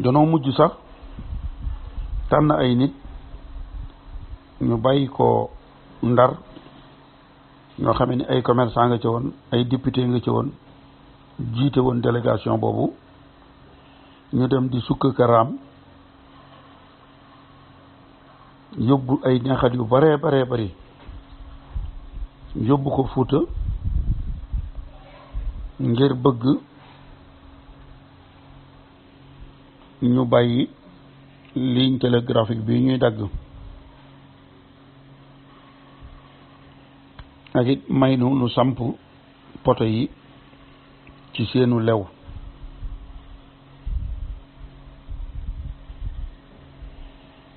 danoo mujj sax tànn ay nit ñu bàyyi ko Ndar ñoo xam ne ay commerçant nga ci woon ay député nga ci woon jiite woon délégation boobu ñu dem di sukk karaam yóbbu ay neexat yu baree bari yóbbu ko Fuuta ngir bëgg ñu bàyyi ligne télégraphique bi ñuy dagg ak it may nu samp poto yi ci seenu lew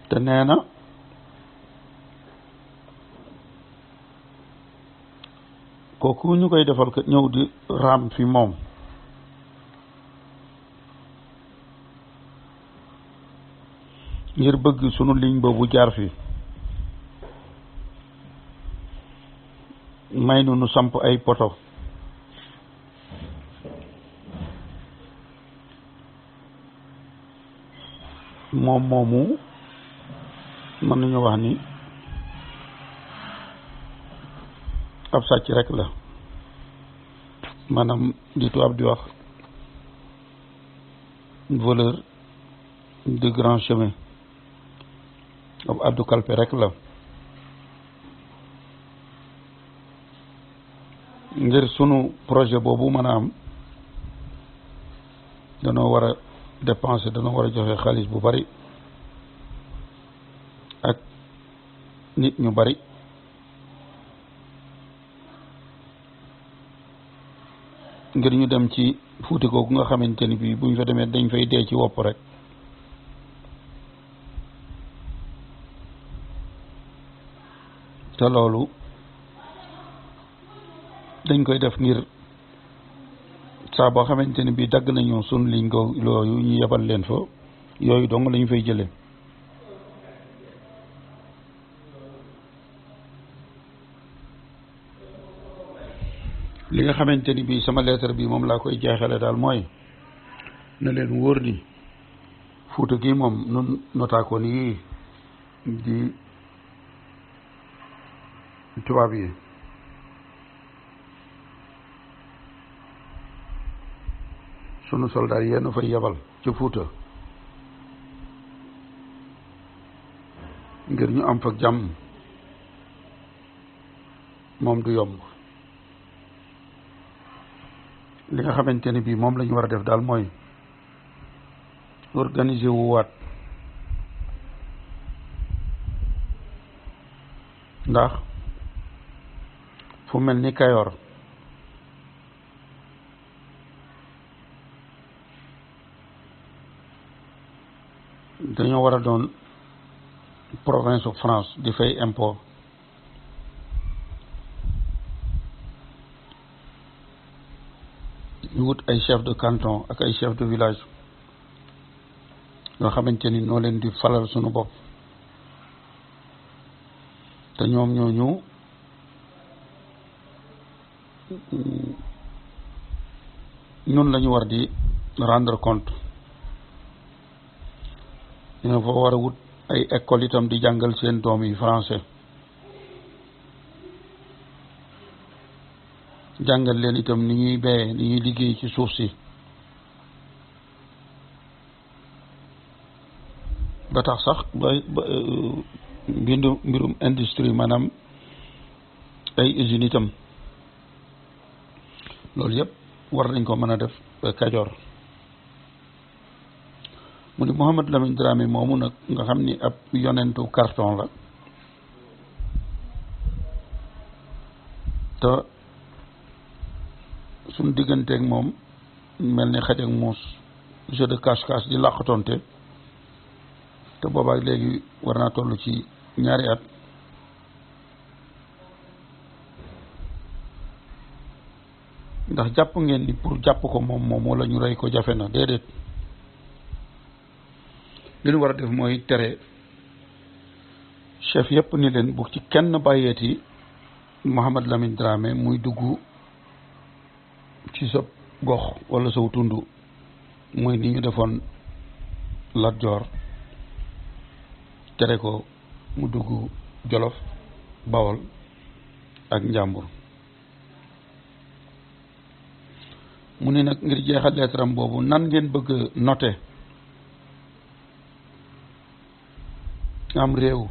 te nee na kooku ñu koy defal ko ñëw di raam fi moom ngir bëgg sunu ligne boobu jaar fi may nu samp ay poto moom moomu mën nañu wax ni ab sàcc rek la maanaam di tubaab di wax voleur de grand chemin ab addu kalpe rek la ngir sunu projet boobu mën a am danoo war a dépenser danoo war a joxe xaalis bu bari ak nit ñu bari ngir ñu dem ci Fuuta googu nga xamante ni bii buñ fa demee dañ fay dee ci wopp rek te loolu dañ koy def ngir saa boo xamante ni bii dagg nañu sun liñ go yooyu ñu yebal leen fa yooyu dong lañu fay jële li nga xamante ni bii sama lettre bi moom laa koy jeexale daal mooy na leen wóor ni Fuuta gi moom nun notaakoon yii di tubaab yi sunu soldat yenn fay yebal ci Fuuta ngir ñu am fa jàmm moom du yomb li nga xamante ni bii moom la ñu war a def daal mooy organiser wu waat ndax fu mel ni Kayoor dañoo war a doon province of France di fay impôt ñu wut ay chef de canton ak ay chef de village yoo xamante ni noo leen di falal sunu bopp te ñoom ñooñu ñun lañu war di rendre compte ñoo fa war a wut ay école itam di jàngal seen doom yi français jàngal leen itam ni ñuy béyee ni ñuy liggéey ci suuf si ba tax sax ba mbirum industrie maanaam ay usines itam loolu yëpp war nañ ko mën a def Kajoor mu ni Mouhamed Lamine Dramé moomu nag nga xam ni ab yonentu carton la te suñ digganteeg moom mel ni xaj ak muus jeu de cache-cache di làqatonte te boobaak léegi war naa toll ci ñaari at ndax jàpp ngeen ni pour jàpp ko moom wala ñu rey ko jafe na déedéet li ñu war a def mooy tere chef yépp ni leen bu ci kenn bàyyeeti Mouhamed Lamine Dramé muy dugg ci sa gox wala saw tund mooy ni ñu defoon Lat Joor tere ko mu dugg Jolof Bawol ak Njàmbur. mu ni nag ngir jeexal leetaram boobu nan ngeen bëgg noter am réew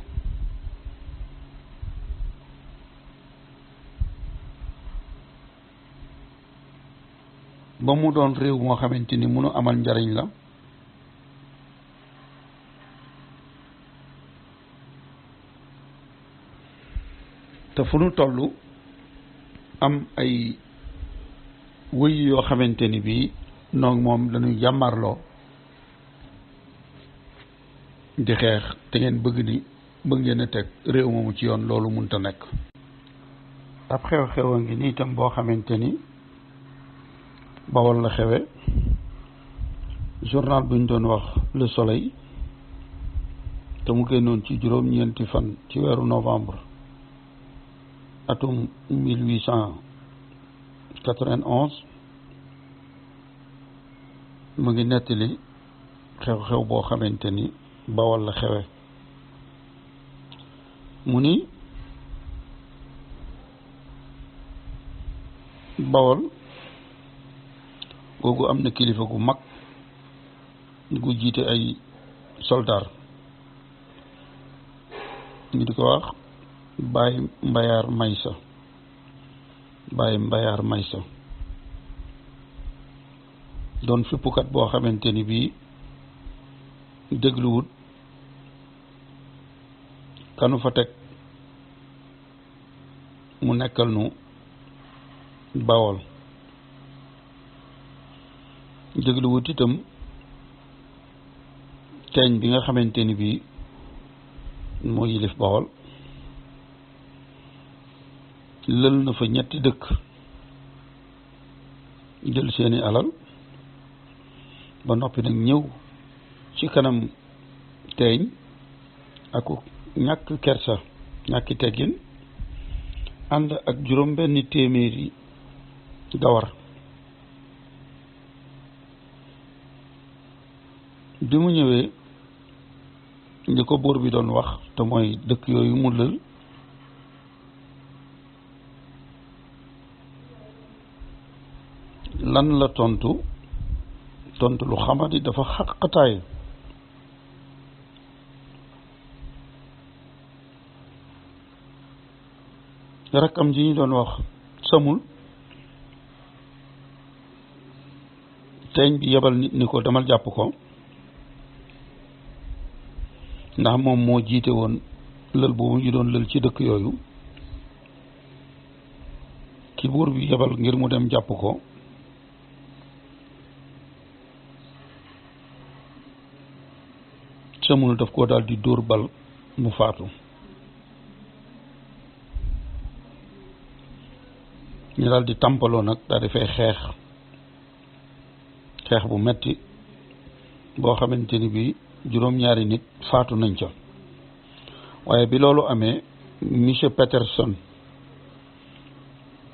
ba mu doon réew moo xamante ni mënu amal njariñ la te fu nu toll am ay wëy yoo xamante ni bii noog moom dañuy jàmmarloo di xeex te ngeen bëgg ngeen a teg réew moomu ci yoon, loolu mënta nekk. ab xew-xew a ngi nii itam boo xamante ni Bawol la xewe. journal bu ñu doon wax Le Soleil te mu génnoon ci juróom-ñeenti fan ci weeru novembre atum 1891 mu ngi nettali xew-xew boo xamante ni Bawol la xewe. mu ni Bawol googu am na kilifa gu mag gu jiite ay soldaar ñu di ko wax Baay Mbayaar Maysa doon fippukat boo xamante ni bii dégluwut kanu fa teg mu nekkal nu Bawol, dégluwut itam teeñ bi nga xamante ni bii moo yilif Bawol. lël na fa ñetti dëkk jël seeni alal ba noppi nag ñëw ci kanam teeñ ak ñàkk kersa ñàkki teggin ànd ak juróom benni téeméeri gawar. bi mu ñëwee li ko buur bi doon wax te mooy dëkk yooyu mu lël lan la tontu lu xamadi dafa xaqataay. rakkam ji ñu doon wax Samul teeñ bi yebal nit ni ko demal jàpp ko ndax moom moo jiite woon lël boobu ñu doon lël ci dëkk yooyu. ki buur bi yebal ngir mu dem jàpp ko Samul daf koo daal di dóor bal mu faatu. ñu daal di tàmpaloo nag daal di fay xeex bu metti boo xamante ni bii juróom-ñaari nit faatu nañ ca. waaye bi loolu amee monsieur Peterson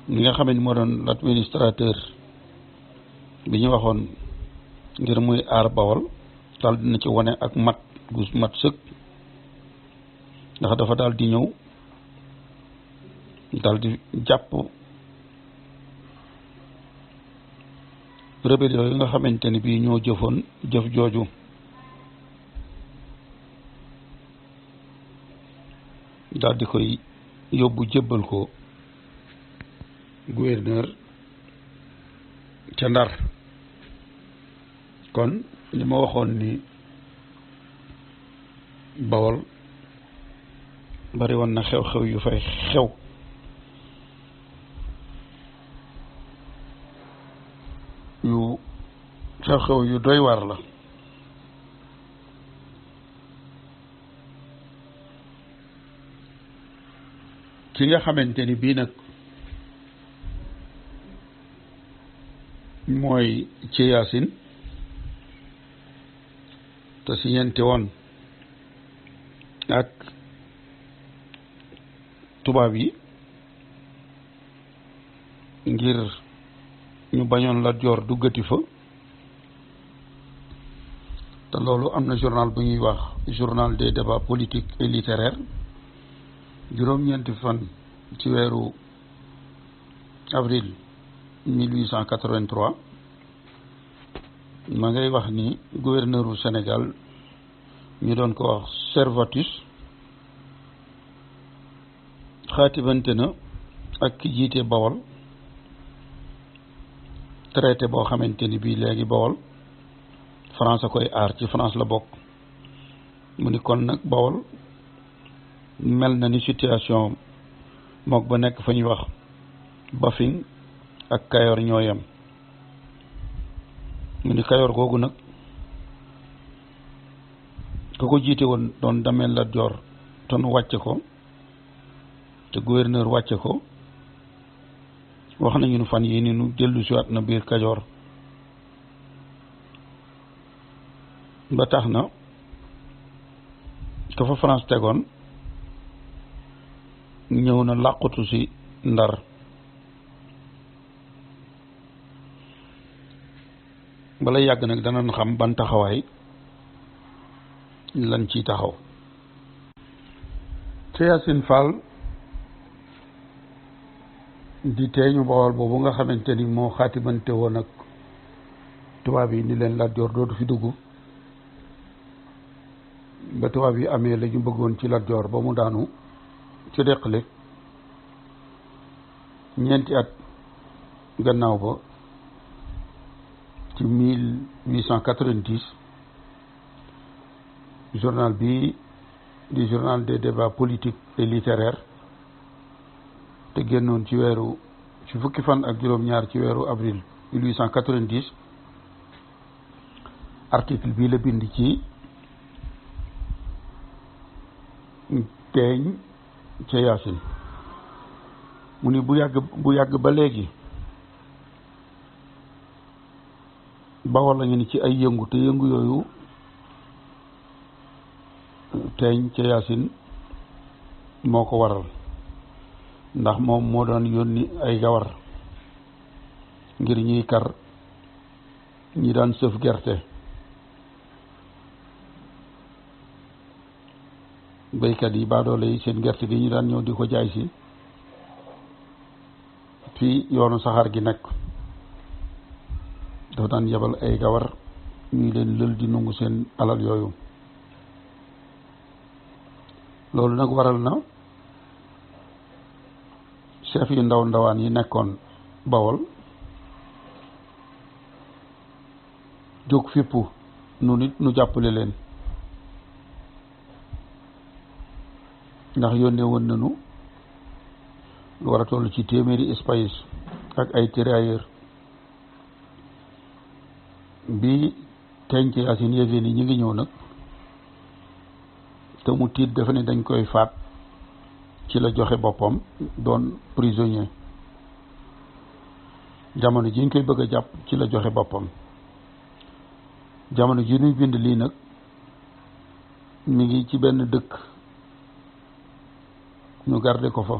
mi nga xam ne moo doon l'administrateur bi ñu waxoon ngir muy aar Bawol daal dina ci wane ak mat gu mat sëkk ndax dafa daal di ñëw daal di jàpp rebelle yooyu nga xamante ni bii ñoo jëfoon jëf jooju. daal di koy yóbbu jébbal ko gouverneur ca Ndar. kon li ma waxoon ni Bawol bari woon na xew-xew yu fay xew yu xew-xew yu doy waar la. ki nga xamante ni bii nag mooy ci Yaasin te si ñeenti woon ak tubaab yi ngir ñu bañoon Lat Joor duggati fa te loolu am na journal bu ñuy wax journal des débats politiques et littéraires juróom-ñeenti fan ci weeru avril 1883 ma ngay wax ni gouverneur u Sénégal ñu doon ko wax Servatus xaatibante na ak ki jiite Bawol traité boo xamante ni bii léegi Bawol France a koy aar ci France la bokk mu ni kon nag Bawol mel na ni situation mook ba nekk fa ñuy wax Bafing ak Kayoor ñooyam mu ni Kayoor googu nag ka ko jiite woon doon Damel Lat Joor te nu wàcce ko te gouverneur wàcce ko wax nañu nu fan yii ni nu dellu siwaat na biir Kajoor ba tax na ka fa France tegoon ñëw na làqutu si Ndar bala yàgg nag danañ xam ban taxawaay lan ciy taxaw te Yacine Fall di teeñu Bawol boobu nga xamante ni moo xaatimante woon ak tubaab yi ni leen Lat Joor dootu fi dugg ba tubaab yi amee la ñu bëggoon ci Lat Joor ba mu daanu ci Deqale ñeenti at gannaaw ba ci 1890 journal bi di journal des débats politiques et littéraires te génnoon ci fukki fan ak juróom-ñaar ci weeru avril 1890 article bii la bind ci teeñ ca Yaasin mu ni bu yàgg ba léegi Bawol la ñu ni ci ay yëngu te yëngu yooyu teeñ ca Yaasin moo ko waral ndax moom moo doon yónni ay gawar ngir ñuy kar ñi daan sëf gerte béykat yi baadoole yi seen gerte gi ñu daan ñëw di ko jaay si fii yoonu saxaar gi nekk dafa daan yebal ay gawar ñuy leen lël di nungu seen alal yooyu loolu nag waral na chef yu ndawaan yi nekkoon Bawol jóg fippu nu nit nu jàppale leen ndax yónnee woon nañu lu war a toll ci téeméeri espace ak ay tirailleurs bi teeñ ci Yaasin yéegée ni ñu ngi ñëw nag te mu tiit dafa ne dañ koy faat ci la joxe boppam doon prisonnier jamono ji ñu koy bëgg a jàpp ci la joxe boppam jamono ji ñuy bind lii nag mi ngi ci benn dëkk ñu garde ko fa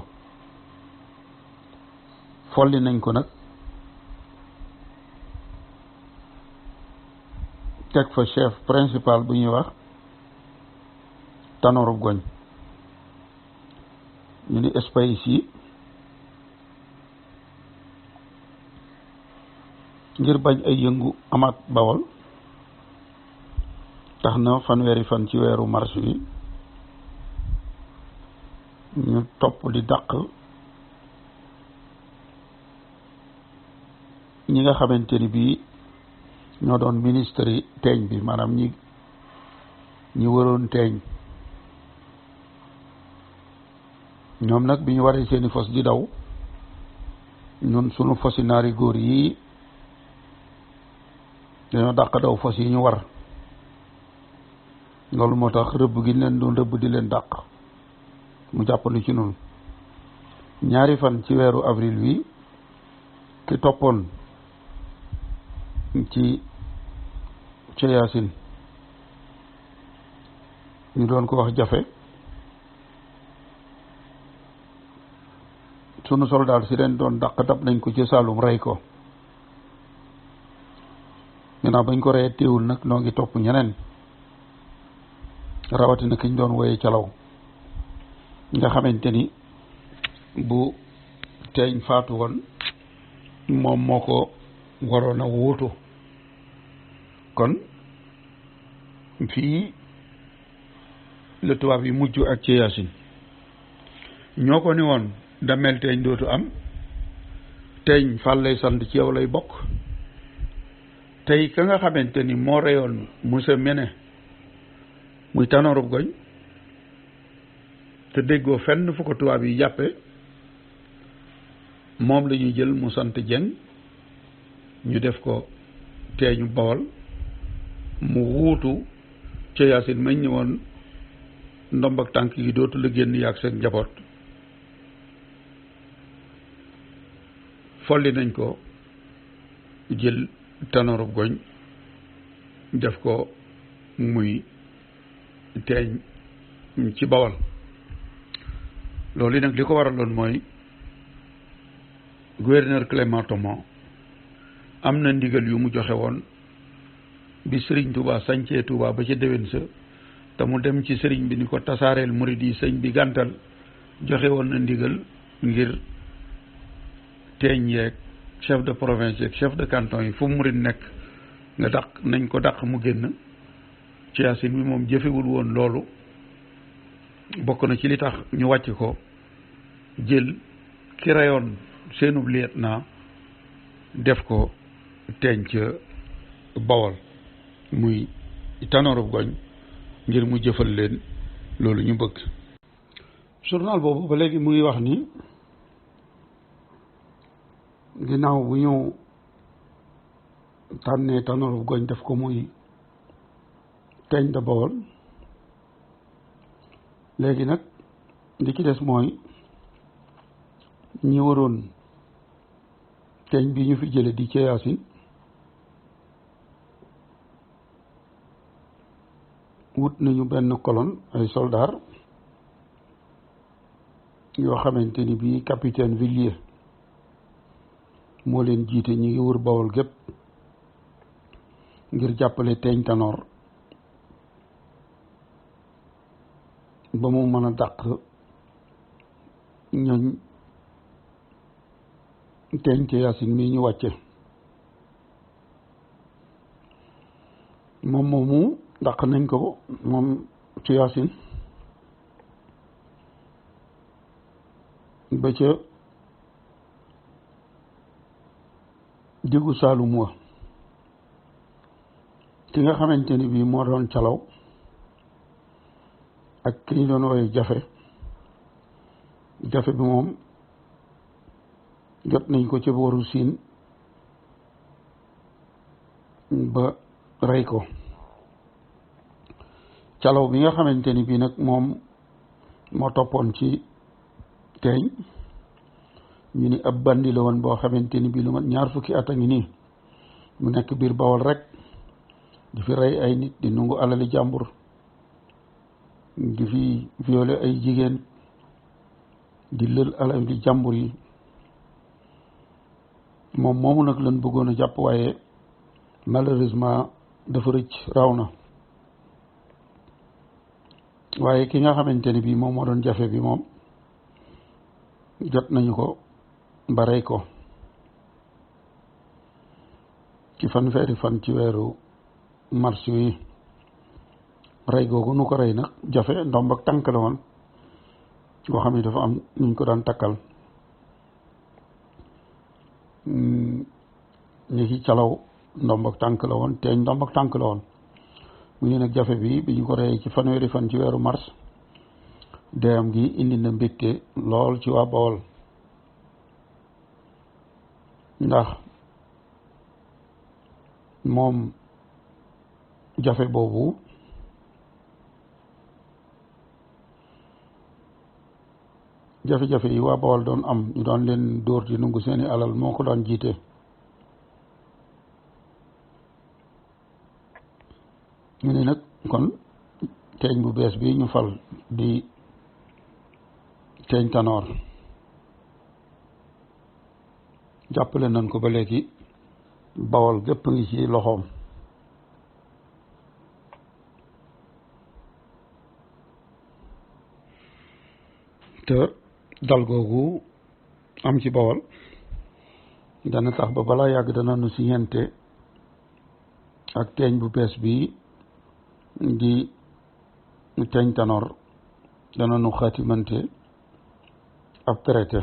folli nañ ko nag teg fa chef principal bu ñuy wax Tanor Goñ ñu ni espace yi ngir bañ ay yëngu amaat Bawol tax na fanweeri fan ci weeru mars wi ñu topp di dàq ñi nga xamante ni bii ñoo doon ministre yi teeñ bi maanaam ñi waroon teeñ ñoom nag bi ñu waree seeni fos di daw ñun sunu fosi naari góor yi dañoo dàq daw fos yi ñu war loolu moo tax rëbb gi ñu leen doon rëbb di leen dàq mu jàppandi ci noonu ñaari fan ci weeru avril wi ki toppoon ci Yaasin ñu doon ko wax Jafe sunu soldaar si leen doon dàq dab nañ ko ci Saalum rey ko ginnaaw bañ ko reyee teewul nag noo ngi topp ñeneen rawatina ki ñu doon woyee calaw nga xamante ni bu teeñ faatu woon moom moo ko waroon a wuutu kon fii la tubaab yi mujj ak ci Yaasin ñoo ko ni woon damel teeñ dootu am teeñ fal lay sant ci yow lay bokk tey ka nga xamante ni moo reyoon Musa Mene muy Tanooru Goñ te déggoo fenn fu ko tubaab yi jàppe moom la ñuy jël mu sant Jeng ñu def ko teeñu Bawol mu wuutu ca Yaasin mañ ñëwoon ndomb ak tànk yi dootu la génn yaag seen njaboot folli nañ ko jël Tanooru Goñ def ko muy teeñ ci Bawol loolu yi nag li ko waraloon mooy gouverneur Clément Thomas am na ndigal yu mu joxe woon bi sëriñ Touba sañcee Touba ba ca déwén sa te mu dem ci sëriñ bi ni ko tasaareel murid yi sëñ bi gàntal joxe woon na ndigal ngir teeñ yeeg chef de province yeeg chef de canton yi fu murid nekk nga dàq nañ ko dàq mu génn ci Yaasin bi moom jëfewul woon loolu bokk na ci li tax ñu wàcc ko jël ki reyoon seenub lieutenant def ko teeñ ca Bawol muy Tanooru Goñ ngir mu jëfal leen loolu ñu bëgg. journal boobu ba léegi mu ngi wax ni ginnaaw bu ñu tànnee Tanooru Goñ def ko muy teeñ da Bawol léegi nag li ci des mooy ñi waroon teeñ bi ñu fi jële di ca Yaasin wut nañu benn colonne ay soldats yoo xamante ni bii capitaine Villiers moo leen jiite ñi ngi wër Bawol gépp ngir jàppale teeñ Tanoor ba mu mën a dàq ñooñ teeñ ca Yaasin mii ñu wàcce moom moomu dàq nañ ko moom ci Yaasin ba ca diggu Saalum wa ki nga xamante ni bii moo doon calaw ak ki ñu doon woowee jafe bi moom jot nañ ko ca booru Siin ba rey ko calaw bi nga xamante ni bii nag moom moo toppoon ci teeñ ñu ni ab bandi la woon boo xamante ni bii lu mat 20 fukki at a ngi nii mu nekk biir Bawol rek di fi rey ay nit di nungu alali jàmbur di fi violer ay jigéen di lël alali jàmbur yi moom moomu nag lañ bëggoon a jàpp waaye malheureusement dafa rëcc raw na waaye ki nga xamante ni bii moom moo doon jafe bi moom jot nañu ko ba rey ko ci fanweeri fan ci weeru mars yi rey googu nu ko rey nag jafe ndomb ak tànk la woon boo xam ne dafa am ñu ko daan takkal ñi ci calaw ndomb ak tànk la woon teeñ ndomb ak tànk la woon mu ngi nag jafe bi ñu ko reyee ci fanweeri fan ci weeru mars deyam gi indi na mbégte lool ci waa Bawol ndax moom jafe boobu jafe-jafe yi waa Bawol doon am ñu doon leen dóor di nungu seeni alal moo ko daan jiite ñu ne nag kon teeñ bu bees bi ñu fal di teeñ Tanoor jàppale nañ ko ba léegi Bawol gépp ngi ci loxoom te dal googu am ci Bawol dana tax ba balaa yàgg dana nu siñente ak teeñ bu bees bi di teeñ Tanor dana nu xaatimante ab traité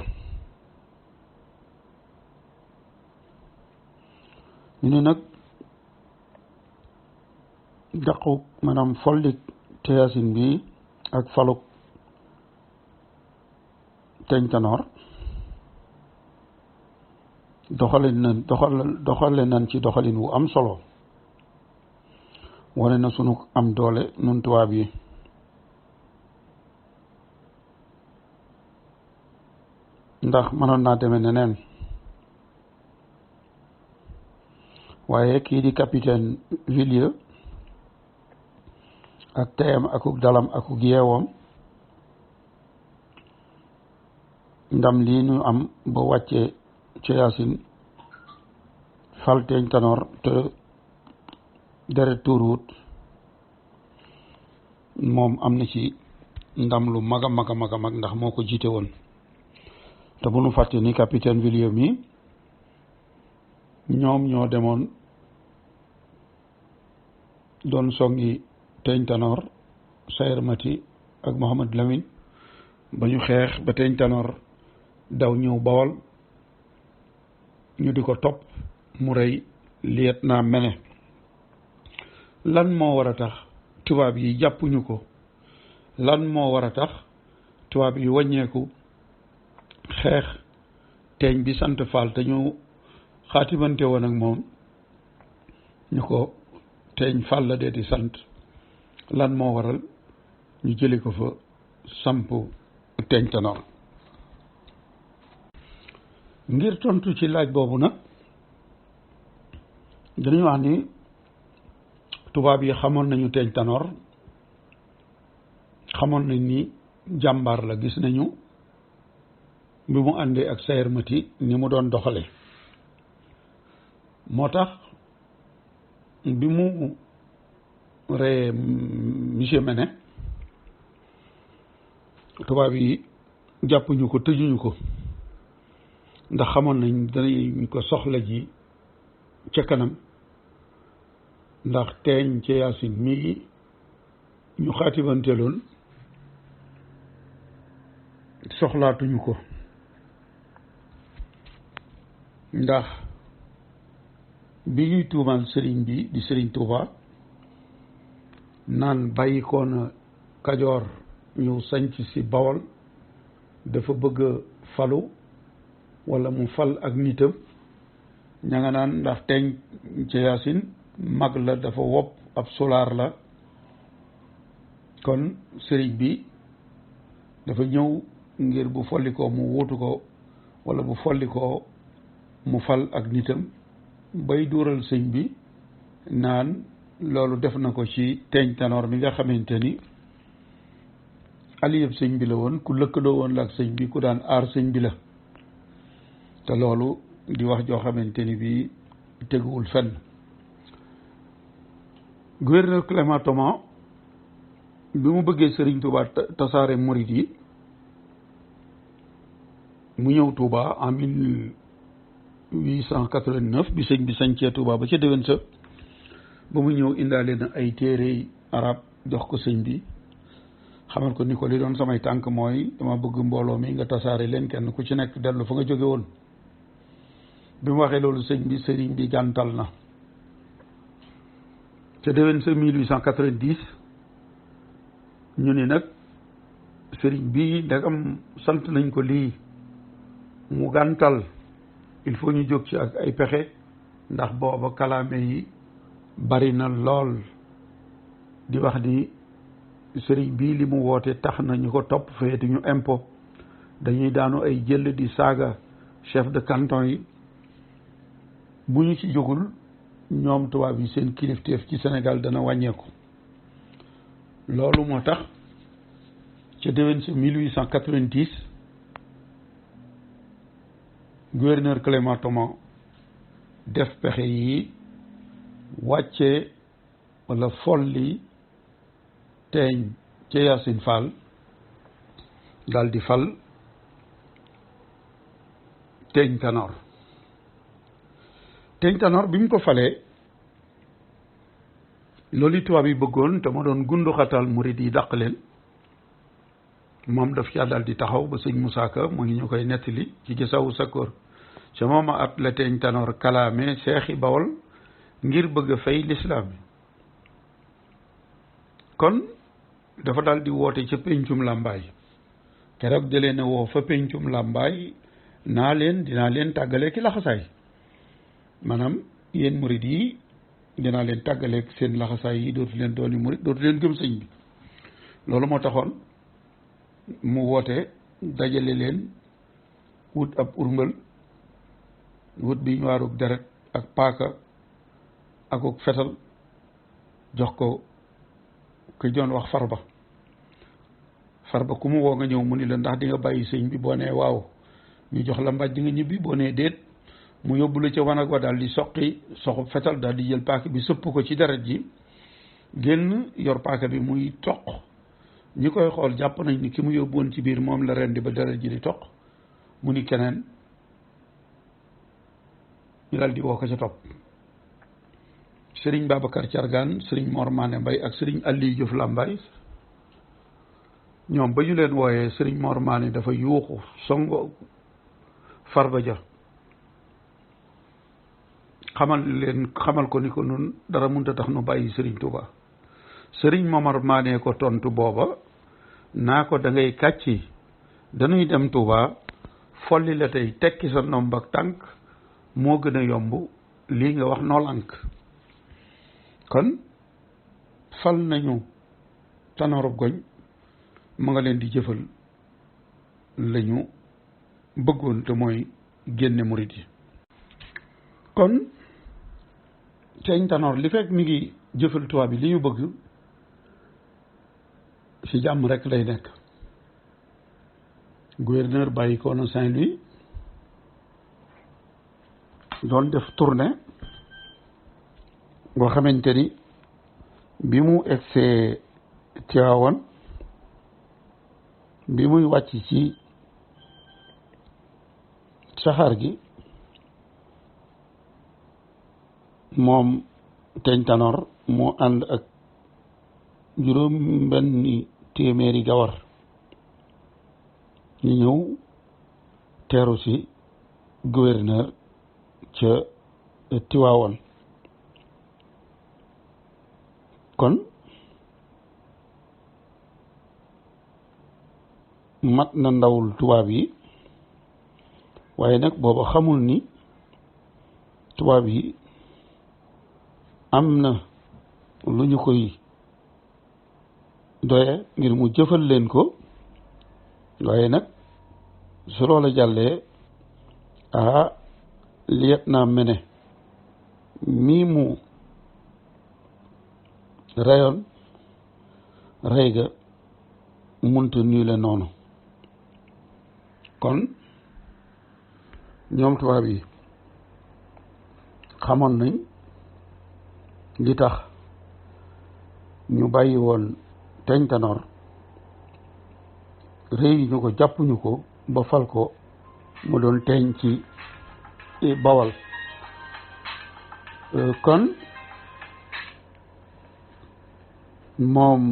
ñu ne nag daqu maanaam follik Teyaasin bi ak faluk teeñ Tanor doxale nañ ci doxalin wu am solo wane na sunu am doole nun tubaab yi ndax mënoon naa demee neneen waaye kii di capitaine Villiers ak teyam akuk dalam akuk yeewoom ndam lii ñu am ba wàccee ci Yaasin fal teeñ Tanor te deret tuuruwut moom am na ci ndam lu mag a mag a mag a mag ndax moo ko jiite woon te bu nu fàtte ni capitaine Villiers mi ñoom ñoo demoon doon songi teeñ Tanor Sayer Mati ak Mohamed Lamine ba ñu xeex ba teeñ Tanor daw ñëw Bawol ñu di ko topp mu rey lieutenant Mene lan moo war a tax tubaab yi jàppuñu ko lan moo war a tax tubaab yi wàññeeku xeex teeñ bi sant Fall te ñu xaatimante woon ak moom ñu ko teeñ Fall la dee di sant lan moo waral ñu jëli ko fa samp teeñ Tanor ngir tontu ci laaj boobu nag dañuy wax ni tubaab yi xamoon nañu teeñ Tanor xamoon nañ ni jàmbaar la gis nañu bi mu àndee ak Sayer Mati ni mu doon doxale moo tax bi mu reyee monsieur Mene tubaab yi jàppuñu ko tëjuñu ko ndax xamoon nañ danañ ko soxla ji ca kanam ndax teeñ ci Yaasin mii ñu xaatibanteeloon soxlaatuñu ko ndax bi ñuy tuumaal sëriñ bi di sëriñ Touba naan bàyyi ko na Kajoor ñëw sanc si Bawol dafa bëgg a falu wala mu fal ak nitam ña nga naan ndax teeñ ci Yaasin mag la dafa wopp ab solaar la kon sëriñ bi dafa ñëw ngir bu follikoo mu wuutu ko wala bu follikoo mu fal ak nitam bay duural sëñ bi naan loolu def na ko ci teeñ Tanor mi nga xamante ni aliyeb sëñ bi la woon ku lëkkaloo woon la ak sëñ bi ku daan aar sëñ bi la te loolu di wax joo xamante ni bi teguwul fenn gouverneur Clément Thomas bi mu bëggee Sëriñ Touba tasaare murit yi mu ñëw Touba en 1889 bi sëñ bi sañcee Touba ba ca déwén sa ba mu ñëw indaale na ay téere arab jox ko sëñ bi xamal ko ni ko li doon samay tànk mooy dama bëgg mbooloo mi nga tasaare leen kenn ku ci nekk dellu fa nga jóge woon bi mu waxee loolu sëriñ bi gàntal na ca déwén sa 1890 ñu ni nag sëriñ bi ndegam sant nañ ko lii mu gàntal il faut ñu jóg ci ak ay pexe ndax booba kalaame yi bari na lool di wax di sëriñ bii li mu woote tax na ñu ko topp feeti ñu impôt dañuy daanu ay jël di saaga chef de canton yi bu ñu ci jógul ñoom tubaab yi seen kilifteef ci Sénégal dana wàññeeku loolu moo tax ca déwén sa 1890 gouverneur Clément Thomas def pexe yi wàcce wala folli teeñ ca Yaasin Fall daal di fal Teeñ Tanoor bi mu ko falee loolu tubaab yi bëggoon te ma doon gunduxatal murid yi dàq leen moom daf caa daal di taxaw ba sëñ Moussa Ka mu ngi ñu koy nettali ci Gisawu Sakkoor ca mooma at la Teeñ Tanoor kalaame seexi Bawol ngir bëgg a fay lislaam bi kon dafa daal di woote ca péncum làmbaay keroog jëlee na woo fa péncum làmbaay dinaa leen tàggale ki laxasaay maanaam yéen murid yi dinaa leen tàggaleeg seen laxasaay yi dootu leen dooni murid dootu leen gëm sëñ bi loolu moo taxoon mu woote dajale leen wut ab urmbal wut bi ñu waarug deret ak paaka akuk fetal jox ko ku doon wax farba ku mu woo nga ñëw mu ni la ndax di nga bàyyi sëñ bi boo nee waaw ñu jox la mbàjj nga ñibbi boo nee déet mu yóbbu la ca wanag wa daal di soxub fetal daal di jël paaka bi sëpp ko ci deret ji génn yor paaka bi muy toq ñi koy xool jàpp nañ ni ki mu yóbbu woon ci biir moom la rendi ba deret ji di toq mu ni keneen ñu daal di woo ko ca topp sëriñ Babacar Cargaan sëriñ Mor Mané Mbay ak sëriñ Aliou Diouf Lambaay ñoom ba ñu leen wooyee sëriñ Mor Mané dafa yuuxu songo Farba Ja xamal ko ni ko nun dara mënta tax nu bàyyi sëriñ Touba sëriñ Momar Mané ko tontu booba naa ko da ngay kàcci dañuy dem Touba folli la tey tekki sa nomb ak tànk moo gën a yomb lii nga wax noolank kon fal nañu Tanoorub Goñ mu nga leen di jëfal lañu bëggoon te mooy génne murit yi kon Teeñ Tanoor li fekk mi ngi jëfal tubaab bi li ñu bëgg ci jàmm rek lay nekk gouverneur bàyyi ko na Saint-Louis doon def tournée boo xamante ni bi mu egsee Tiwaawan bi muy wàcc ci saxaar gi moom Teeñ Tanoor moo ànd ak juróom benni téeméeri gawar ñu ñëw teeru ci gouverneur ca Tiwaawan kon mat na ndawul tubaab yi waaye nag booba xamul ni tubaab yi am na lu ñu koy doye ngir mu jëfal leen ko waaye nag su loola jàllee lieutenant Mene mii mu reyoon rey ga munta nii la noonu kon ñoom tubaab yi xamoon nañ li tax ñu bàyyi woon Teeñ Tanoor réy ñu ko jàppuñu ko ba fal ko mu doon teeñ ci Bawal kon moom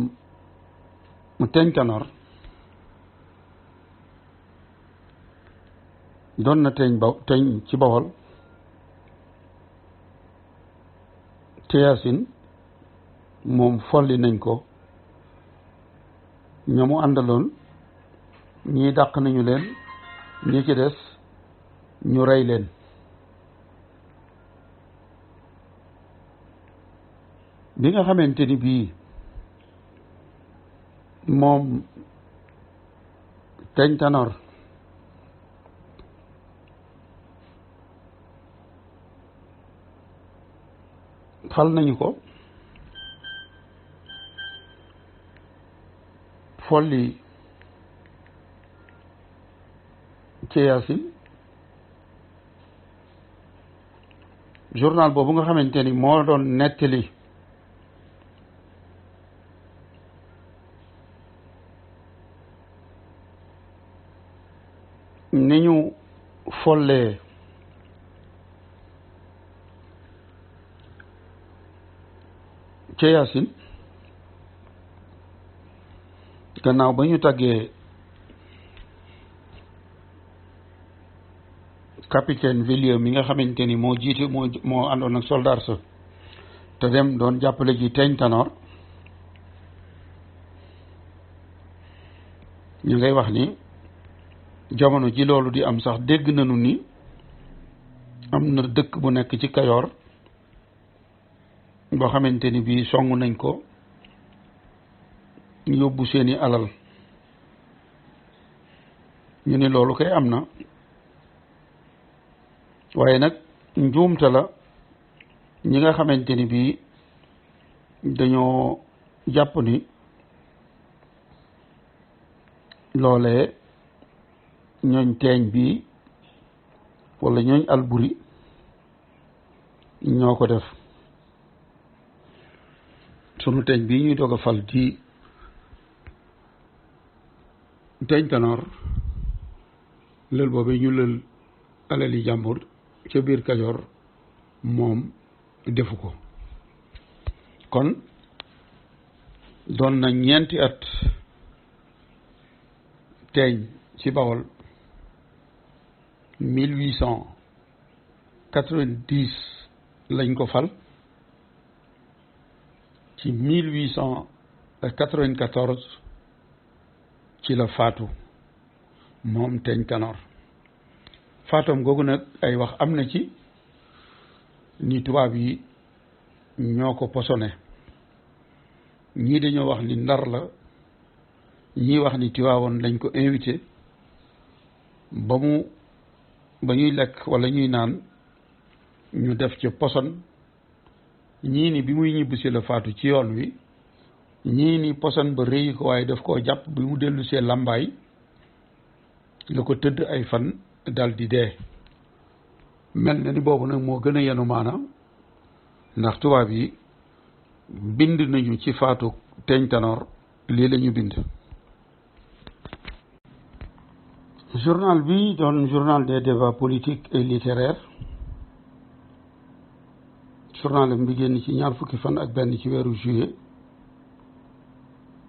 Teeñ Tanoor doon na teeñ ci Bawal te Yaasin moom folli nañ ko ñoomu àndaloon ñii dàq nañu leen ñi ci des ñu rey leen bi nga xamante ni bii moom Teeñ Tanoor fal nañu ko folli ci Yaasin journal boobu nga xamante ni moo doon nettali ni ñu follee ca Yaasin gannaaw ba ñu tàggee capitaine Villiers mi nga xamante ni moo jiite moo àndoon ak soldat sa te dem doon jàppale ji Teeñ Tanoor ñu ngay wax ni jamono ji loolu di am sax dégg nañu ni am na dëkk bu nekk ci Kayoor boo xamante ni bii song nañ ko yóbbu seeni alal ñu ni loolu kay am na waaye nag njuumte la ñi nga xamante ni bii dañoo jàpp ni loolee ñooñ teeñ bii wala ñooñ Alburi ñoo ko def sunu teeñ bii ñuy doog a fal di Teeñ Tanoor lël boobu ñu lël alali jàmbur ca biir Kajoor moom defu ko kon doon na ñeenti at teeñ ci Bawol 1890 lañ ko fal ci 1894 ci la faatu moom Teeñ Tanoor faatoom googu nag ay wax am na ci ni tubaab yi ñoo ko posone ñii dañoo wax ni Ndar la ñii wax ni Tiwaawoon lañ ko invité ba ñuy lekk wala ñuy naan ñu def ca poson ñii ni bi muy ñibbisi la faatu ci yoon wi ñii ni poson ba rëy ko waaye daf koo jàpp bi mu dellu see làmbaay la ko tëdd ay fan dal di dee mel na ni boobu nag moo gën a yenu maana ndax tubaab yi bind nañu ci faatu Teeñ Tanoor lii la ñu bind. journal bi doon journal des débats politiques et littéraires journalam bi génn ci ñaar fukki fan ak benn ci weeru juillet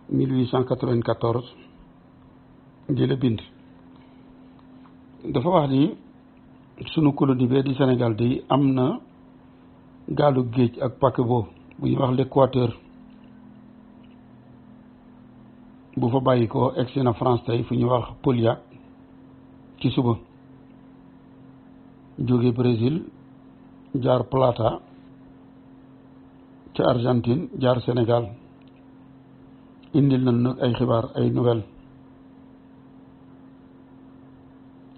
1894 di la bind dafa wax ni sunu colonie bee di Sénégal di am na gaalu géej ak paquebot bu ñuy wax l'Équateur bu fa bàyyi ko egsi na France tey fu ñuy wax Pauillac ci suba jóge Brésil jaar Plata ca Argentine jaar Sénégal indil nañ nag ay xibaar ay nouvelle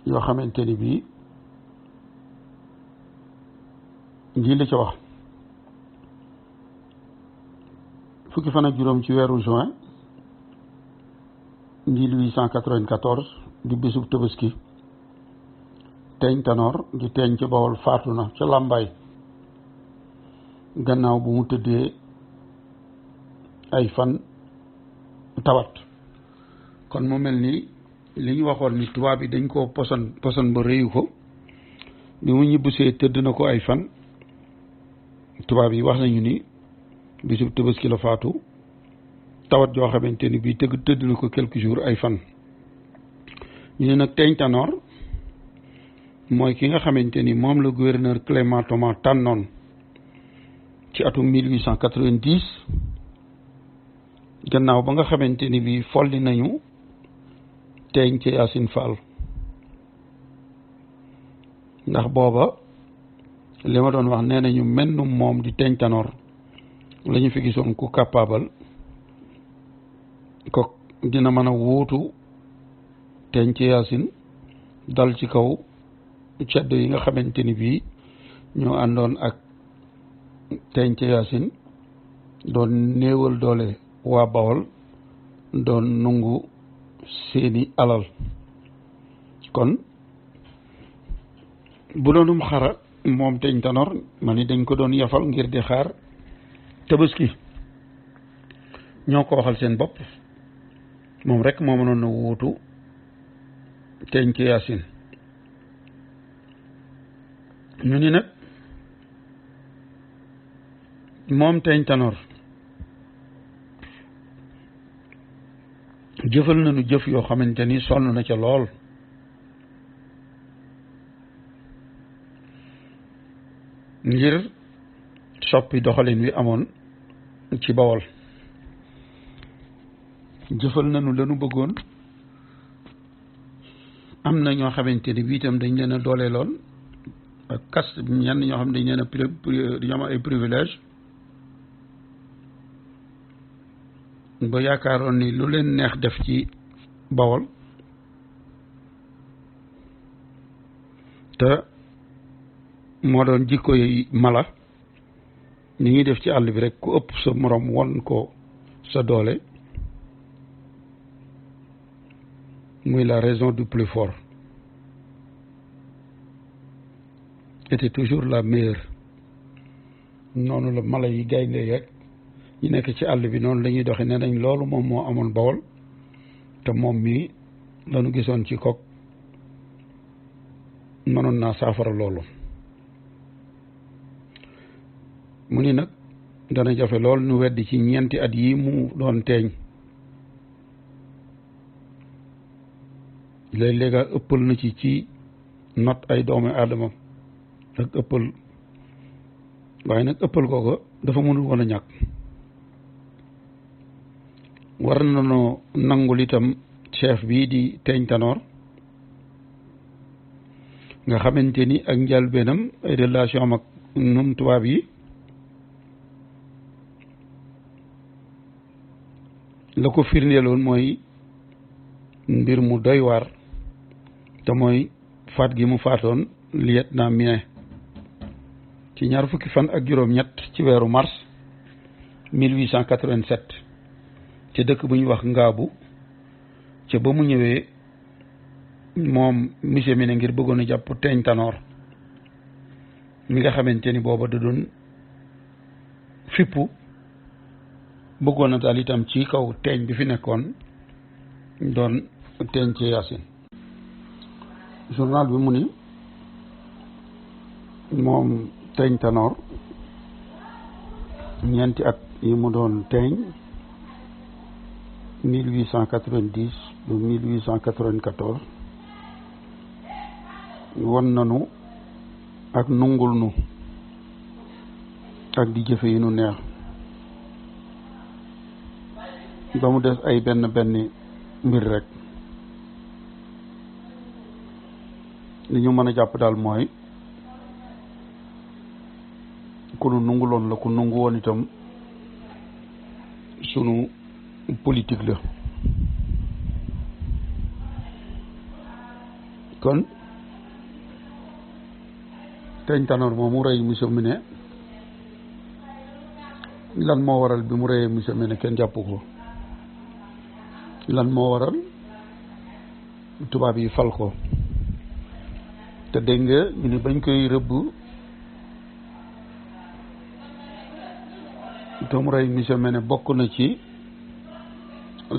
yoo xamante ni bii lii la ca wax fukki fan ak juróom ci weeru juin 1894 di bésub Tabaski Teeñ Tanoor di teeñ ci Bawol faatu na ca Làmbaay gannaaw bu mu tëddee ay fan tawat kon mu mel ni li ñu waxoon ni tubaab yi dañ koo poson ba réyu ko bi mu ñibbisee tëdd na ko ay fan tubaab yi wax nañu ni bisub Tabaski la faatu tawat joo xamante ni bii tëdd na ko quelques jours ay fan ñu ne nag Teeñ Tanoor mooy ki nga xamante ni moom la gouverneur Clément Thomas tànnoon ci atum 1890 gannaaw ba nga xamante ni bii folli nañu Teeñ ci Yacine Fall ndax booba li ma doon wax nee nañu mennum moom di Teeñ Tanoor la ñu fi gisoon ku capable ko dina mën a wuutu Teeñ ci Yacine dal ci kaw ceddo yi nga xamante ni bii ñoo àndoon ak Teeñ ci Yacine doon néewal doole waa Bawol doon nungu seeni alal kon bu doonum xara moom Teeñ Tanoor ma ni dañ ko doon yafal ngir di xaar Tabaski ñoo ko waxal seen bopp moom rek moo mënoon a wuutu Teeñ ci Yacine ñu ni nag moom Teeñ Tanoor jëfal nañu jëf yoo xamante ni sonn na ca lool ngir soppi doxalin wi amoon ci Bawol jëfal nañu lañu bëggoon am na ñoo xamante ni bii itam dañ leen a dooleeloon ak caste ñenn ñoo xam ne dañ leen a dañoo am ay privilège ba yaakaaroon ni lu leen neex def ci Bawol te moo doon jikko yi mala ni ñuy def ci àll bi rek ku ëpp sa morom won ko sa doole muy la raison du plus fort était toujours la meilleure noonu la mala yi gaynde yeeg ñu nekk ci àll bi noonu la ñuy doxee ne nañ loolu moom moo amoon Bawol te moom mii lañu gisoon ci kok mënoon naa saafara loolu mu ni nag dana jafe lool nu weddi ci ñeenti at yi mu doon teeñ léeg-léeg ëppal na ci not ay doomu aadama ak ëppal waaye nag ëppal kooku dafa mënul woon a ñàkk war na noo nangul itam chef bii di Teeñ Tanoor nga xamante ni ak njëlbeenam ay relation am ak nun tubaab yi la ko firndeeloon mooy mbir mu doy waar te mooy faat gi mu faatoon lieutenant Mien ci ñaar fukki fan ak juróom-ñett ci weeru mars 1887 ci dëkk bu ñuy wax Ngaabu ca ba mu ñëwee moom monsieur Mine ngir bëggoon a jàpp Teeñ Tanoor mi nga xamante ni booba da doon fippu bëggoon na daal itam ci kaw teeñ bi fi nekkoon doon teeñ ci Yaasin journal bi mu ni moom Teeñ Tanoor ñeenti at yi mu doon teeñ 1890 ba 1894 won nanu ak nungul nu ak di jëfe yi nu neex ba mu des ay benn mbir rek li ñu mën a jàpp daal mooy ku nu nunguloon la ku nungu woon itam sunu politique la kon Teeñ Tanoor moom mu rey monsieur Mine lan moo waral bi mu reyee monsieur Mine kenn jàpp ko lan moo waral tubaab yi fal ko te dégg nga ñu ne bañ koy rëbb te mu rey monsieur Mine bokk na ci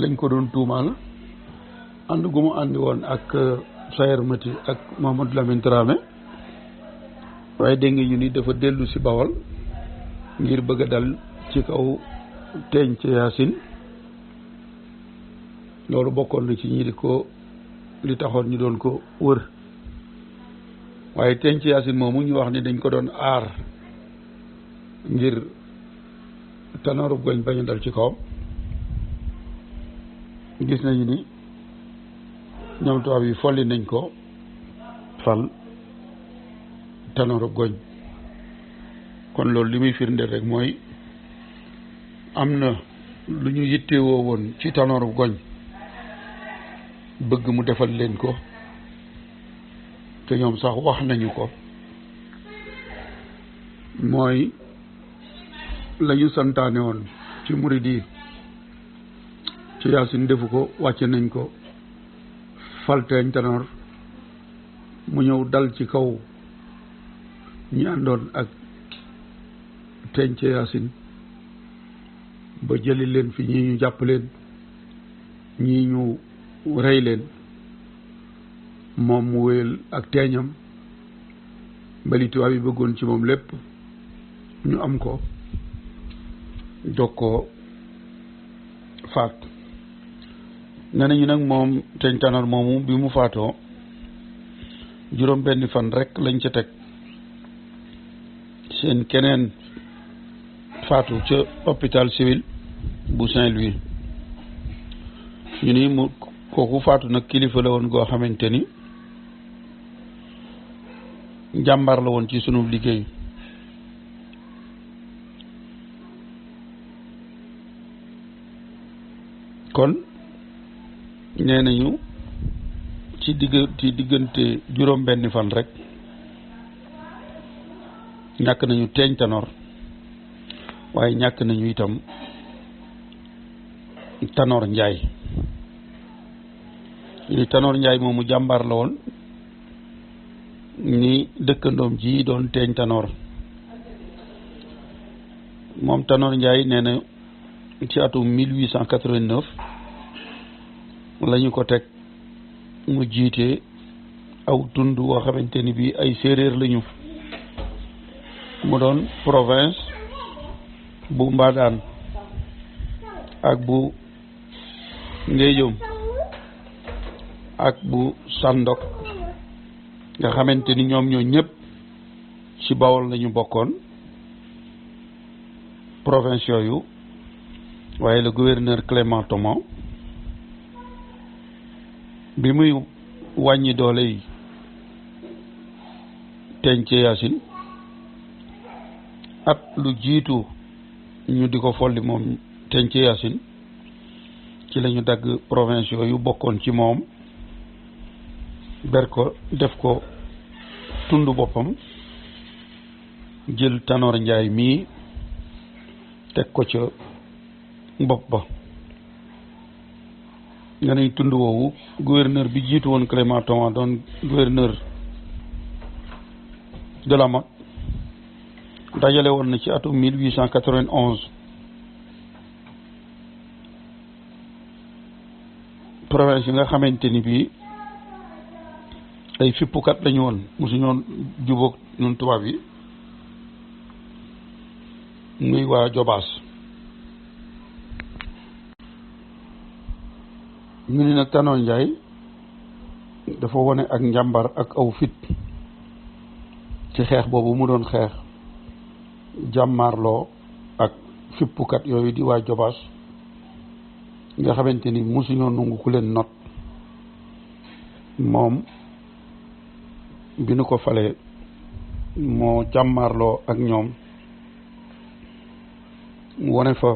lañ ko doon tuumaal ànd gu mu àndi woon ak Sayer Mati ak Mamadou Lamine Dramé waaye dégg nga ñu ni dafa dellu si Bawol ngir bëgg a dal ci kaw Teeñ ci Yaasin loolu bokkoon na ci ñi li taxoon ñu doon ko wër waaye Teeñ ci Yaasin moomu ñu wax ni dañ ko doon aar ngir Tanoorub Goñ bañ a dal ci kawam gis nañu ni ñoom tubaab yi folli nañ ko fal Tanoorub Goñ kon loolu li muy firndeel rek mooy am na lu ñu yittewoo woon ci Tanoorub Goñ bëgg mu defal leen ko te ñoom sax wax nañu ko mooy la ñu santaane woon ci murid yi ci Yaasin defu ko wàcce nañ ko fal Teeñ Tanoor mu ñëw dal ci kaw ñi àndoon ak Teeñ ci Yaasin ba jëli leen fi ñii ñu jàpp leen ñii ñu rey leen moom mu wéyal ak teeñam bali tubaab yi bëggoon ci moom lépp ñu am ko dog koo faat. nee nañu nag moom Teeñ Tanoor moomu bi mu faatoo juróom benn fan rek lañ ca teg seen keneen faatu ca hôpital civil bu Saint-Louis. ñu ni mu kooku faatu nag kilifa la woon goo xamante ni jàmbaar la woon ci sunu liggéey. kon nee nañu ci diggante juróom benni fan rek ñàkk nañu Teeñ Tanoor waaye ñàkk nañu itam Tanoor Njaay. li Tanoor Njaay moomu jàmbaar la woon ni dëkkandoom ji doon Teeñ Tanoor. moom Tanoor Njaay nee na ci atum 1889 lañu ko teg mu jiite aw tund woo xamante ni bii ay séeréer lañu mu doon province bu Mbadaan ak bu Ngéejom ak bu Sandok nga xamante ni ñoom ñoo ñëpp ci Bawol lañu bokkoon province yooyu. waaye le gouverneur Clément Thomas bi muy wàññi doole yi Teeñ Yaasin at lu jiitu ñu di ko folli moom Teeñ Yaasin ci lañu dagg province yooyu bokkoon ci moom ber ko def ko tund boppam jël Tanoor Njaay mii teg ko ca bopp ba. nga nañ tund woowu gouverneur bi jiitu woon Clément Thomas doon gouverneur de la Motte dajale woon na ci atum 1891 province yi nga xamante ni bii ay fippukat lañu woon mosu ñoon jubóog ñun tubaab yi muy waa Jobaas. ñu ni nag Tanoor Njaay dafa wone ak njàmbar ak aw fit ci xeex boobu mu doon xeex jàmmaarloo ak fippukat yooyu di waa Jobaas nga xamante ni mosuñoo nangu ku leen not. moom bi nu ko falee moo jàmmaarloo ak ñoom wone fa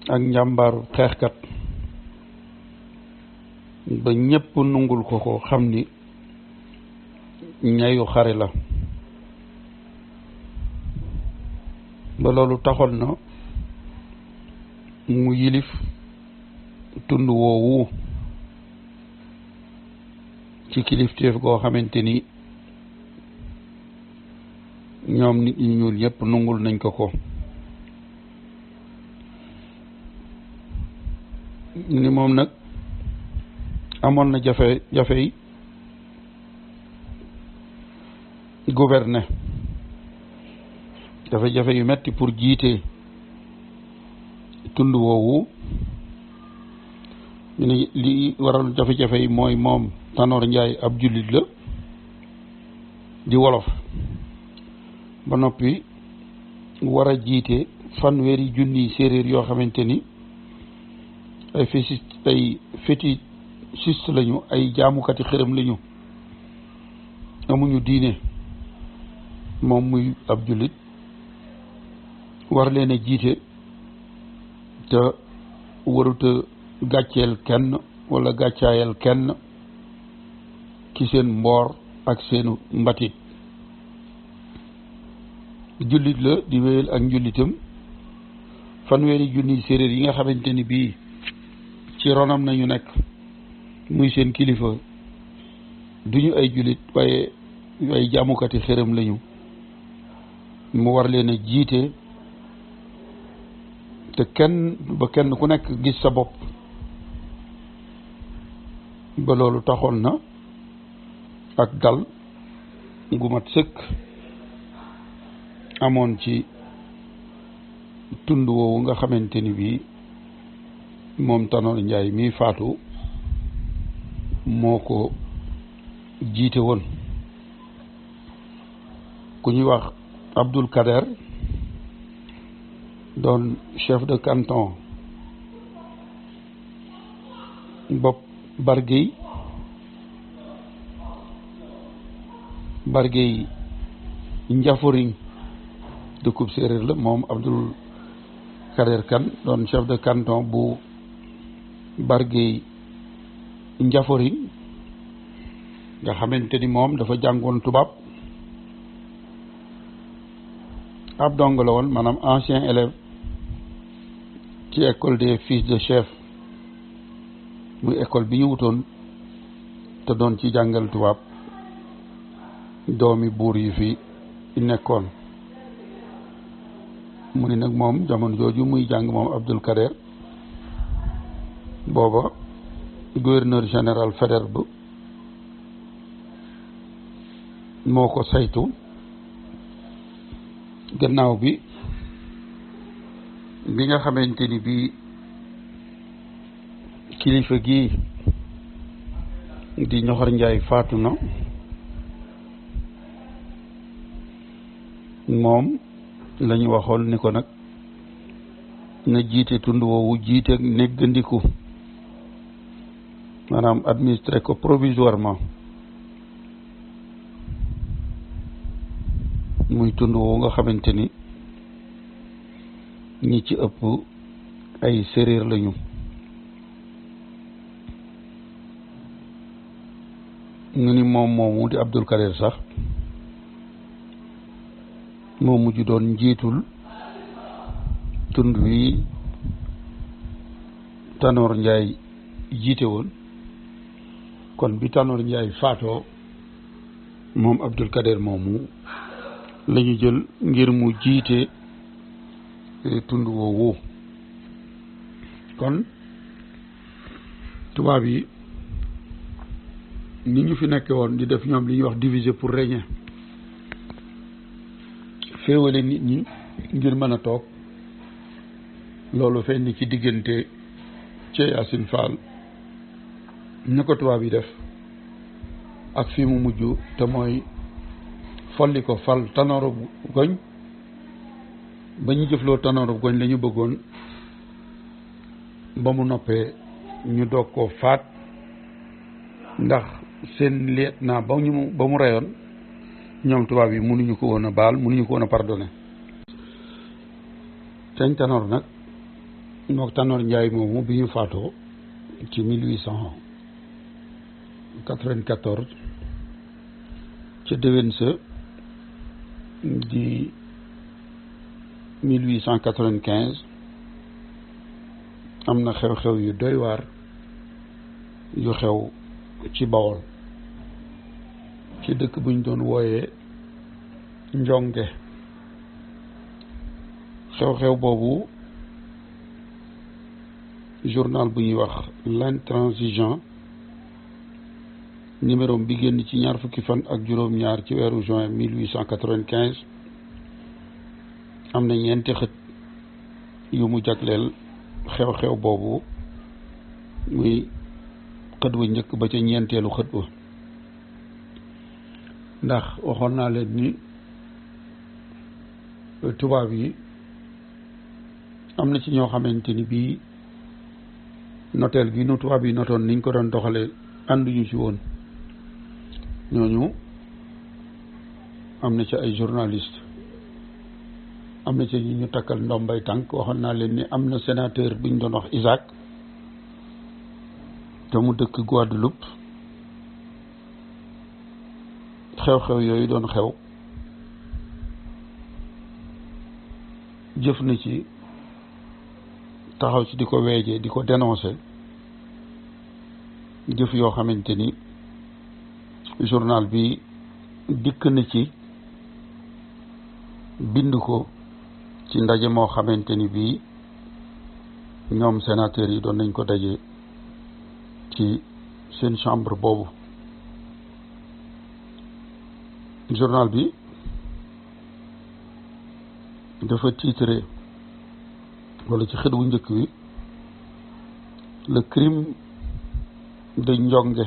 ak njàmbaaru xeexkat ba ñépp nungul ko xam ni ñayu xare la. ba loolu taxoon na mu yilif tund woowu ci kilifteef goo xamante ni ñoom nit ñi ñuul ñépp nungul nañ ko ni moom nag amoon na jafey gouverner jafe-jafe yu metti pour jiite tund woowu. ñu ne li waral jafe-jafe yi mooy moom Tanoor Njaay ab jullit la di wolof ba noppi war a jiite fanweeri junni séeréer yoo xamante ni ay fétichiste lañu, ay jaamukati xërëm lañu, amuñu diine. moom muy ab jullit war leen a jiite te waruta gàcceel kenn wala gàccaayal kenn ci seen mboor ak seenu mbatit. jullit la di wéyal ak njullitam. fanweeri junni séeréer yi nga xamante ni bii ci ronam nañu nekk muy seen kilifa duñu ay jullit waaye ay jaamukati xërëm lañu, mu war leen a jiite te kenn ku nekk gis sa bopp. ba loolu taxoon na ak dal gu mat sëkk amoon ci tund woowu nga xamante ni bii moom Tanor Njaay mi faatu moo ko jiite woon. ku ñuy wax Abdul Kader doon chef de canton bopp Barguey Njaforiñ dëkkub séeréer la moom Abdul Kader Kan doon chef de canton bu Barguey Njaforiñ nga xamante ni moom dafa jàngoon tubaab ab dong la woon maanaam ancien élève ci école des fils de chef muy école bi ñu wutoon te doon ci jàngal tubaab doomi buur yi fi nekkoon. mu ni nag moom jamono jooju muy jàng moom Abdul Kader booba gouverneur général Faidherbe moo ko saytu. gannaaw bi nga xamante ni bii kilifa gi di Ñoxor Njaay faatu na moom la ñu waxoon ni ko nag na jiite tund woowu jiite néggandiku maanaam administré ko provisoirement muy tund woowu nga xamante ni ñi ci ëpp ay séréer lañu. ñu ni moom moomu di Abdul Kader sax moo mujj doon njiitul tund wi Tanor Njaay jiite woon. kon bi Tanor Njaay faatoo moom Abdul Kader moomu la ñu jël ngir mu jiite tund woowu. kon tubaab yi ni ñu fi nekke woon di def ñoom li ñuy wax diviser pour régner féewale nit ñi ngir mën a toog loolu feeñ ni ci diggante Thiey Yacine Fall na ko tubaab yi def ak fi mu mujj te mooy folli ko fal Tanor Goñ ba ñu jëfloo Tanor Goñ la ñu bëggoon ba mu noppee ñu doog koo faat ndax seen lieutenant ba mu reyoon ñoom tubaab yi mënuñu ko woon a baal mënuñu ko woon a pardonné. Teñ Tanor nag mook Tanor Njaay moomu bi ñu faatoo ci 1894 ca déwén sa di 1895 am na xew-xew yu doy waar yu xew ci Bawol ci dëkk buñ doon wooyee Njonge. xew-xew boobu journal bu ñuy wax L'Intransigeant numéro bi génn ci ñaar fukki fan ak juróom-ñaar ci weeru juin 1895 am na ñeenti xët yu mu jagleel xew-xew boobu muy xët wa njëkk ba ca ñeenteelu xët wa. ndax waxoon naa leen ni tubaab yi am na ci ñoo xamante ni bii noteel gi nu tubaab yi notoon niñ ko doon doxalee ànduñu ci woon. ñooñu am na ci ay journaliste am na ci ñu takkal ndombay tànk. waxoon naa leen ni am na sénateur bi ñu doon wax Isaac te mu dëkk Guadeloupe. xew-xew yooyu doon xew jëf na ci taxaw ci di ko weejee di ko dénoncer jëf yoo xamante ni journal bi dikk na ci bind ko ci ndaje moo xamante ni bii ñoom sénateurs yi doon nañ ko daje ci seen chambre boobu. journal bi dafa titré wala ci xët wu njëkk wi le crime de Ndiongue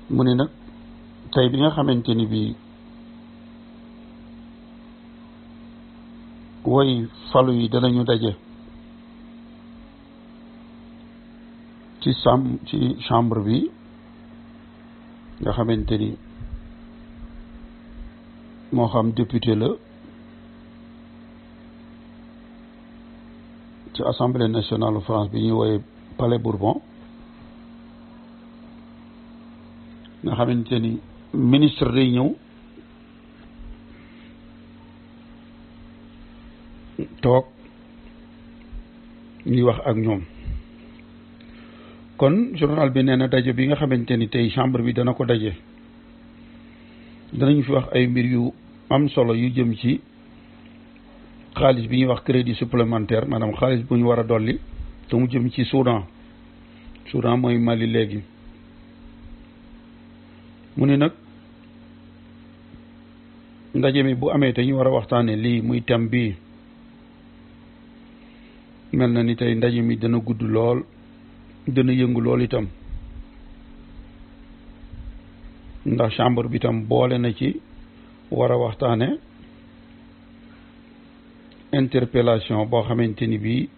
mu ni nag tey bi nga xamante ni bii woy falu yi danañu daje ci chambre bi nga xamante ni moo xam député la ci assemblée nationale France bi ñuy wooye palais Bourbon nga xamante ni ministre day ñëw toog ñuy wax ak ñoom kon journal bi nee na daje bi nga xamante ni tey chambre bi dana ko daje danañu fi wax ay mbir yu am solo yu jëm ci xaalis bi ñuy wax crédit supplémentaire maanaam xaalis bu ñu war a dolli te mu jëm ci Soudan mooy Mali léegi mu ni nag ndaje mi bu amee te ñu war a waxtaane lii muy thème bii mel na ni tey ndaje mi dana gudd lool dana yëngu lool itam ndax chambre bi tam boole na ci war a waxtaane interpellation boo xamante ni bii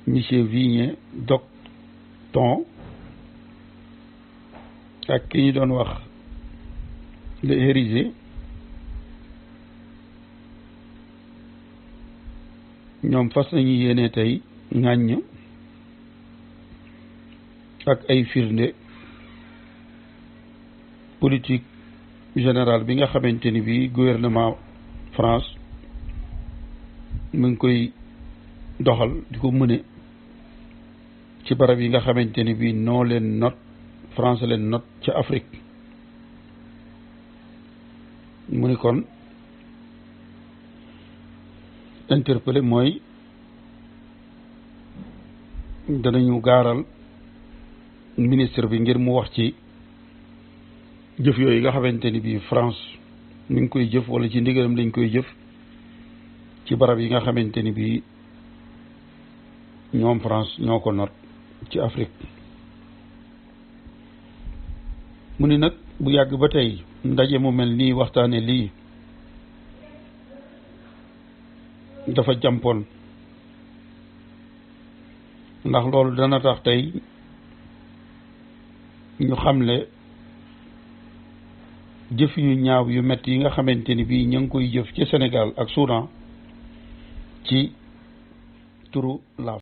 monsieur Vigné Docton ak ki ñu doon wax le érigé ñoom fas nañu yéene tey ŋàññ ak ay firnde politique générale bi nga xamante ni bii gouvernement France mu ngi koy doxal di ko mëne ci barab yi nga xamante ni bii noo leen not France leen not ca Afrique mu ni kon interpellé mooy danañu gaaral ministre bi ngir mu wax ci jëf yooyu nga xamante ni bii France mi ngi koy jëf wala ci ndigalam lañ koy jëf ci barab yi nga xamante ni bii ñoom France ñoo ko not ci Afrique mu ni nag bu yàgg ba tey ndaje mu mel nii waxtaane lii dafa jàmpoon ndax loolu dana tax tey ñu xamle jëf yu ñaaw yu metti yi nga xamante ni bii ñu ngi koy jëf ci Sénégal ak Soudan ci turu la